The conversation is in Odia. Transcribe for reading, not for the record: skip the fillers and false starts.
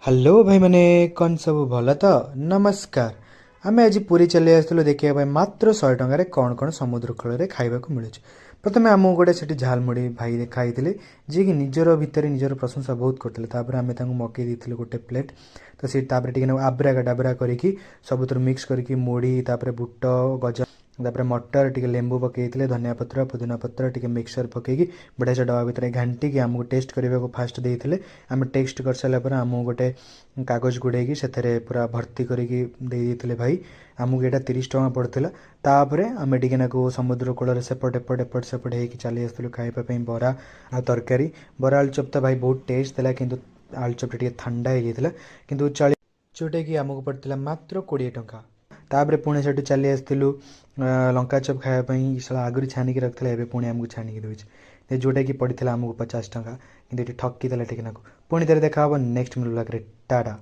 ହ୍ୟାଲୋ ଭାଇମାନେ, କ'ଣ ସବୁ ଭଲ ତ? ନମସ୍କାର। ଆମେ ଆଜି ପୁରୀ ଚାଲି ଆସିଥିଲୁ ଦେଖିବା ପାଇଁ ମାତ୍ର 100 ଟଙ୍କାରେ କ'ଣ କ'ଣ ସମୁଦ୍ର କୂଳରେ ଖାଇବାକୁ ମିଳୁଛି। ପ୍ରଥମେ ଆମକୁ ଗୋଟେ ସେଠି ଝାଲମୁଢ଼ି ଭାଇ ଦେଖାଇଥିଲେ, ଯିଏକି ନିଜର ଭିତରେ ନିଜର ପ୍ରଶଂସା ବହୁତ କରୁଥିଲେ। ତାପରେ ଆମେ ତାଙ୍କୁ ମଗେଇ ଦେଇଥିଲୁ ଗୋଟେ ପ୍ଲେଟ୍। ତ ସେ ତାପରେ ଟିକେ ଆବ୍ରା ଡାବରା କରିକି ସବୁଥିରୁ ମିକ୍ସ କରିକି ମୁଢ଼ି, ତାପରେ ବୁଟ ଗଜା, ତାପରେ ମଟର, ଟିକେ ଲେମ୍ବୁ ପକେଇଥିଲେ, ଧନିଆ ପତ୍ର, ପୁଦିନା ପତ୍ର, ଟିକେ ମିକ୍ସଚର ପକେଇକି ବଢ଼ିଆ ସେ ଡବା ଭିତରେ ଘାଣ୍ଟିକି ଆମକୁ ଟେଷ୍ଟ କରିବାକୁ ଫାଷ୍ଟ ଦେଇଥିଲେ। ଆମେ ଟେଷ୍ଟ କରିସାରିଲା ପରେ ଆମକୁ ଗୋଟେ କାଗଜ ଗୁଡ଼େଇକି ସେଥିରେ ପୁରା ଭର୍ତ୍ତି କରିକି ଦେଇ ଦେଇଥିଲେ ଭାଇ। ଆମକୁ ଏଇଟା 30 ଟଙ୍କା ପଡ଼ିଥିଲା। ତାପରେ ଆମେ ଟିକେ ନାକୁ ସମୁଦ୍ର କୂଳରେ ସେପଟ ଏପଟ ଏପଟ ସେପଟ ହେଇକି ଚାଲି ଆସିଥିଲୁ ଖାଇବା ପାଇଁ ବରା ଆଉ ତରକାରୀ। ବରା ଆଳୁଚପ ତ ଭାଇ ବହୁତ ଟେଷ୍ଟ ଥିଲା, କିନ୍ତୁ ଆଳୁଚପଟା ଟିକେ ଥଣ୍ଡା ହେଇଯାଇଥିଲା, କିନ୍ତୁ ଚଳି, ଯେଉଁଟାକି ଆମକୁ ପଡ଼ିଥିଲା ମାତ୍ର 20 ଟଙ୍କା। ତାପରେ ପୁଣି ସେଠୁ ଚାଲି ଆସିଥିଲୁ ଲଙ୍କା ଚପ୍ ଖାଇବା ପାଇଁ। ଶଳା ଆଗରୁ ଛାଣିକି ରଖିଥିଲା, ଏବେ ପୁଣି ଆମକୁ ଛାଣିକି ଦେଉଛି, ଯେଉଁଟାକି ପଡ଼ିଥିଲା ଆମକୁ 50 ଟଙ୍କା। କିନ୍ତୁ ଏଠି ଠକିଦେଲା ଟିକେ ନାକୁ। ପୁଣି ଥରେ ଦେଖା ହେବ ନେକ୍ସଟ ବ୍ଲଗ୍ରେ। ଟାଟା।